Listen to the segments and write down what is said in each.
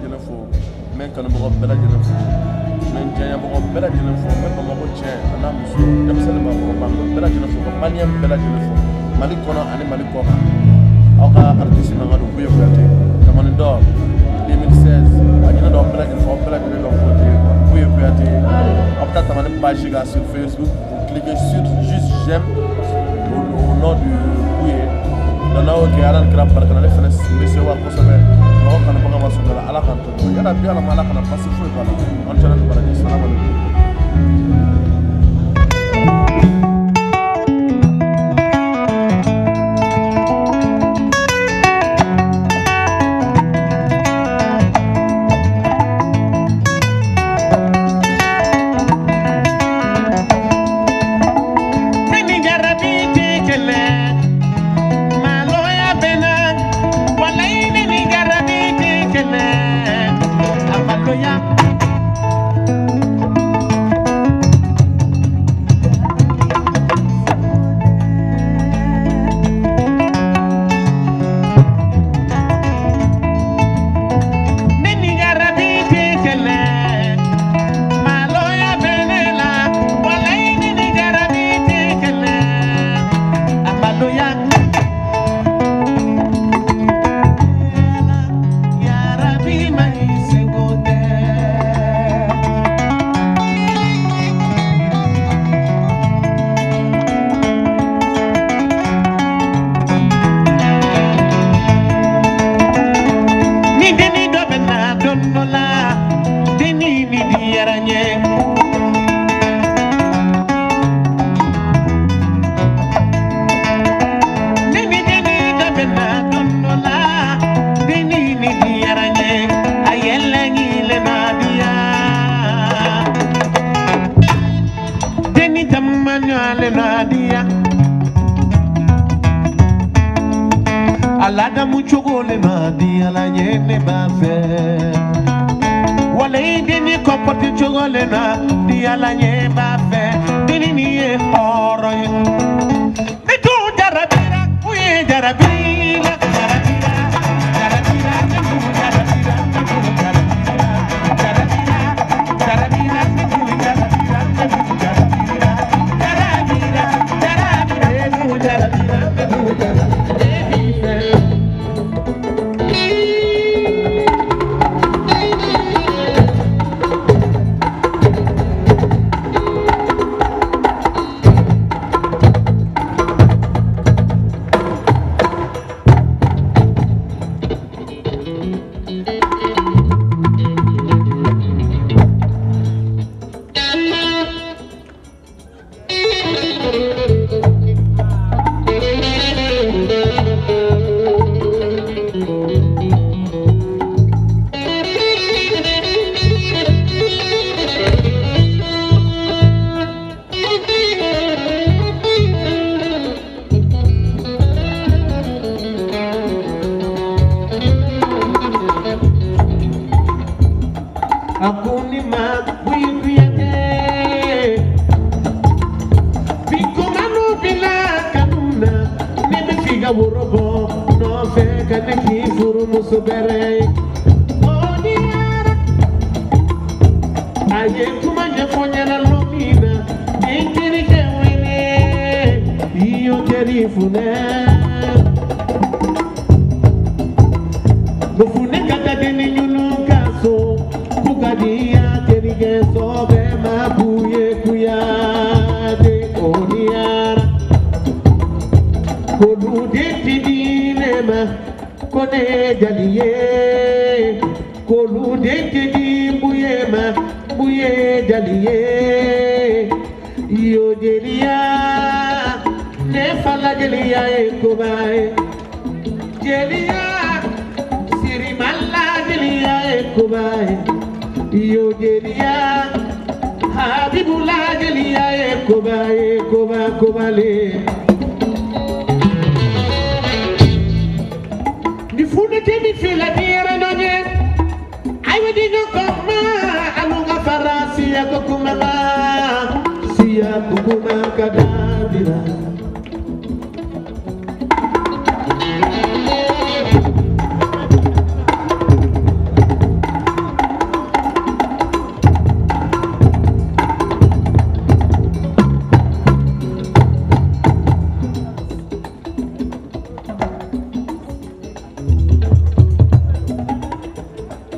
lajɛlen fo, n bɛ n kanumɔgɔ bɛɛ lajɛlen fo, n bɛ n diyaɲɛmɔgɔ bɛɛ lajɛlen fo, n bɛ Bamakɔ cɛ a n'a muso, denmisɛnnin maakɔrɔba, n bɛ bɛɛ lajɛlen fo, ka maliyɛn bɛɛ lajɛlen fo Mali kɔnɔ ani Mali kɔ kan. Aw ka artiste mankan don, Buye Kuyate, Tamani d'or 2016, a ɲinɛ dɔw bɛɛ lajɛlen fo, aw bɛɛ lajɛlen ka voter Buye Kuyate. Aw bɛ taa Tamani page kan sur Facebook, vous cliquez sur juste j'aime au nom du Buye. Donc n'aw y'o kɛ, Ala ni kira barika la, ne fana bɛ sewa kosɛbɛ. Mɔgɔ kanubaga ma sɔn la, Ala k'an to ɲɔgɔn yala bi, Ala ma Ala kana basi foyi k'a la. An cɛla ni baraji, salamu aleykum.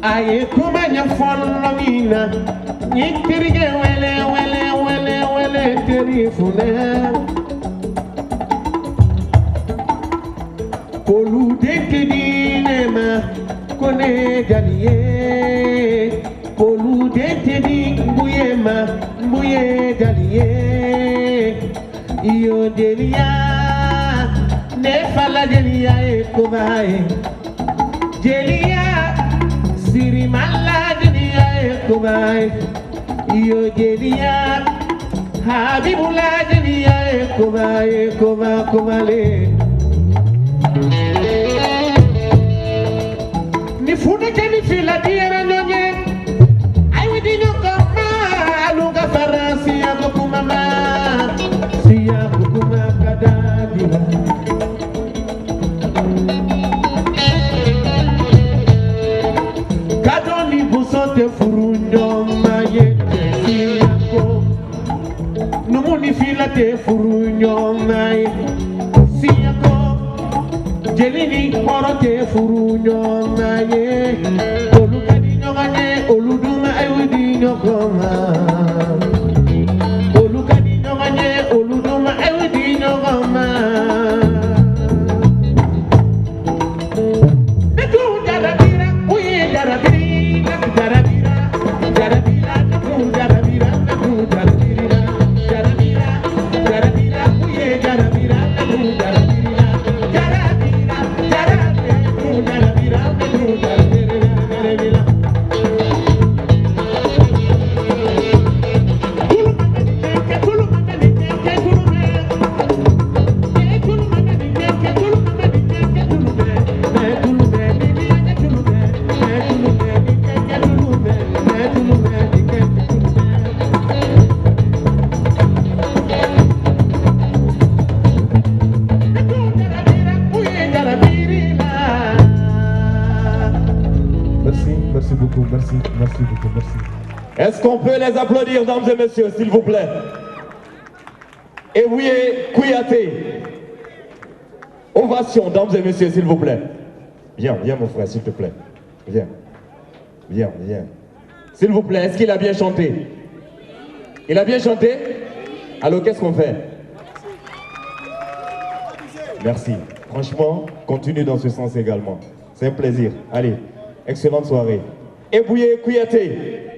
A ye kuma ɲɛfɔ min na, n ye terikɛ wele wele wele wele, teri funɛ k'olu den tɛ di ne ma, ko ne ye jali ye, k'olu den tɛ di n buye ma, n buye jali ye. Iyo jeliya, ne fa la jeliya ye koba ye, jeliya sirimala jeliya ye koba ye, iyo jeliya Habibula jeliya ye koba ye, koba kobale. Ni funɛkɛ ni fila diyara ɲɔgɔn ye, ayiwa di ɲɔgɔn ma, alu ka fara siya ko kuma ma, siya ko kuma ka da di la. Kadɔ ni busan tɛ furu ɲɔgɔn ma ye, cɛ siya ko numu ni fila tɛ furu ɲɔgɔn ma ye, siya ko jeli ni hɔrɔn tɛ furu ɲɔgɔn ma ye. Olu ka di ɲɔgɔn ye, olu dun ma ayiwa di ɲɔgɔn ma, olu ka di ɲɔgɔn ye, olu dun ma ayiwa di ɲɔgɔn ma. Ne tun jarabira, u ye jarabiri, ne tun jarabira, jarabira, ne tun jarabira, ne tun jarabira, jarabira, jarabira, u ye jarabira, ne tun jarabira, jarabira, jarabira, ne tun jarabira, ne tun jarabira, jarabira. Tulu mangali kɛ, tulu mɛ, tulu mangali kɛ, tulu mangali kɛ, tulu mɛ, tulu mɛ, ni kɛ tulu mɛ, tulu mɛ, ni kɛ tulu mɛ, tulu mɛ, ni kɛ tulu mɛ. Ne tun jarabira, u ye jarabiri la. Merci, merci beaucoup, merci, merci beaucoup, merci. Est-ce qu'on peut les applaudir, dames et messieurs, s'il vous plaît? Ebouye Kouyaté. Ovation, dames et messieurs, s'il vous plaît. Viens, viens, mon frère, s'il te plaît. Viens. Viens, viens. S'il vous plaît, est-ce qu'il a bien chanté? Il a bien chanté? Alors, qu'est-ce qu'on fait? Merci. Franchement, continue dans ce sens également. C'est un plaisir. Allez, excellente soirée. Ebouye Kouyaté.